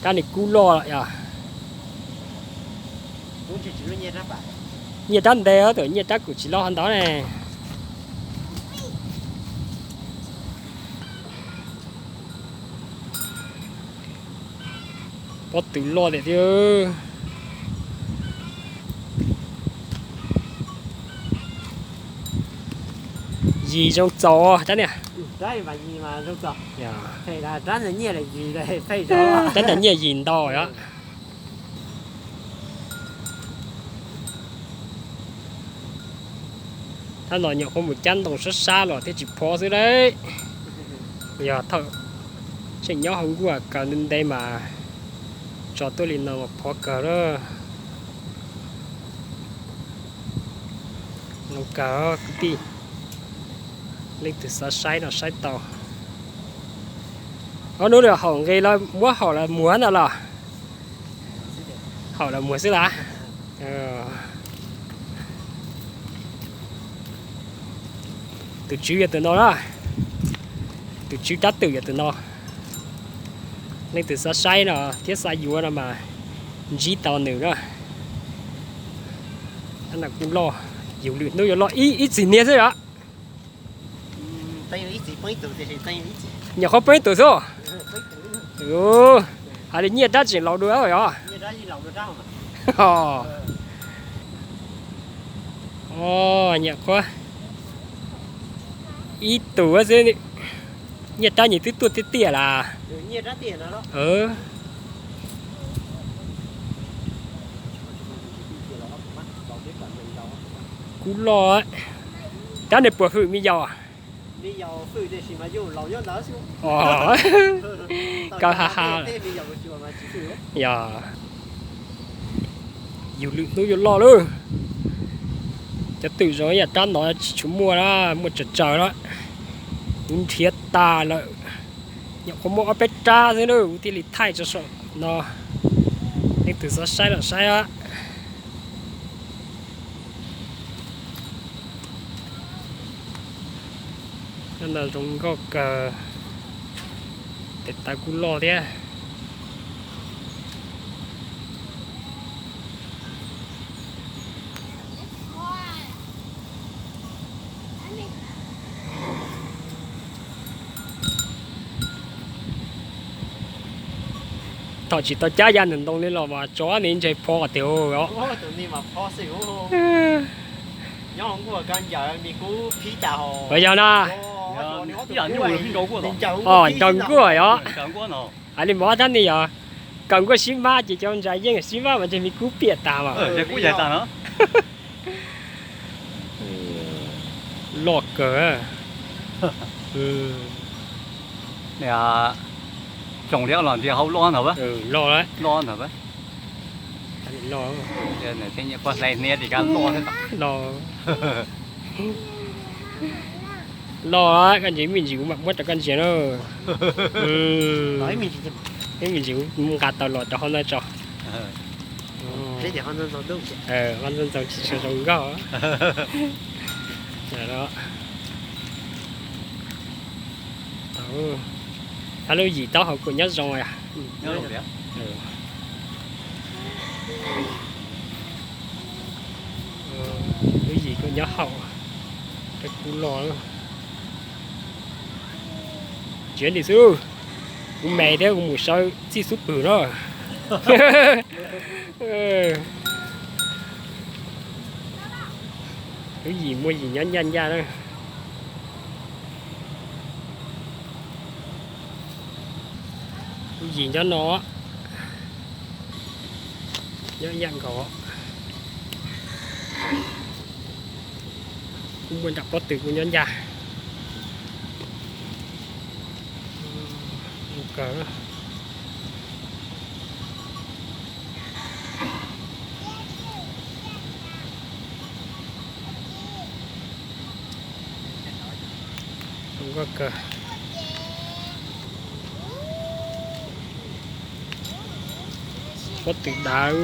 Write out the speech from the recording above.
Rab ni kub loj yom. Nyiaj rab ntev, tab sis nyiaj rab kuj tsis loj ntau ne. Pob tw loj tiag tiag. Yim zoo txaus rab niag. Rab niag nyiaj yim ntau os. Tab no nyuam qhuav mus cab ntoo sab sab los thiaj tsis phov xwb lauj. Yog thaum tseem nyob hauv nkuaj kaw ntev ntev mas tso tuaj li no mas phov kawg lawm. Zoo kawg kwv tij, leej twg xav saib no saib tau. Ob hnub no haum nqi los muab haum los muag ntawm los? Haum los muag xwb las. Tus tswv yog tus no na. Tus tswv rab twm yog tus no. Leej twg xav saib no thiab xav yuav no mas ntsib tau nws na. Tab no kuj loj, yus lwm hnub yuav loj ib txwm niag xwb yom. Nyuam qhuav poob ib tug xwb. Hais li nyiaj rab tseem laus dua yom. Nyuam qhuav ib tug xwb, nyiaj rab nyiaj twb tuaj tiag tiag las. Kuj loj, rab nws puas hwm me yaus? Kaw ha ha. Yog, yus lwm hnub yuav loj lawm. Cov twm zoo yam rab no tsis tshua muaj na, muaj tsawg tsawg na. Kuv nrhiav tas lawm, nyuam qhuav muaj ob peb rab xwb na, kuv thiaj li thaij tso saum no. Leej twg xav saib los saib. Cov no zoo nkauj kawg, tes taw kuj loj thiab. Thaum tsis tau cab ya ntawm ntoo li los mas tso nws ntshe phov tiag os. Yog na. Ncaws nkuaj yog. Hais li mov tab ni yog, kaw nkuaj sib mab ces cov ntsa yeej sib mab mas ntshe me kub piam tas mas. Loj kawg. Tsoom liab los ntiag hauv loj ntag. Loj, loj. Loj, koj ntsia me ntsis kuv mam muab rau koj ntsia na. Me ntsis kuv nqa tau los rau hauv no tso. Hauv ntxoov ntxoo tsis tshua zoo nkauj. Ab, lub yim taub hau kuj nyob zoo. Lub yim kuj nyob haum, kuj loj. Tsiav li xwb, kuv me thiab kuv mus sawv txij xub pwg na. Lub yim muaj yim nyob ncaj ncaj na. Lub yim nyob no, nyob ib yam nkaus. Kuj muaj nram pob tw kuj nyob ncaj. Pob tw dav.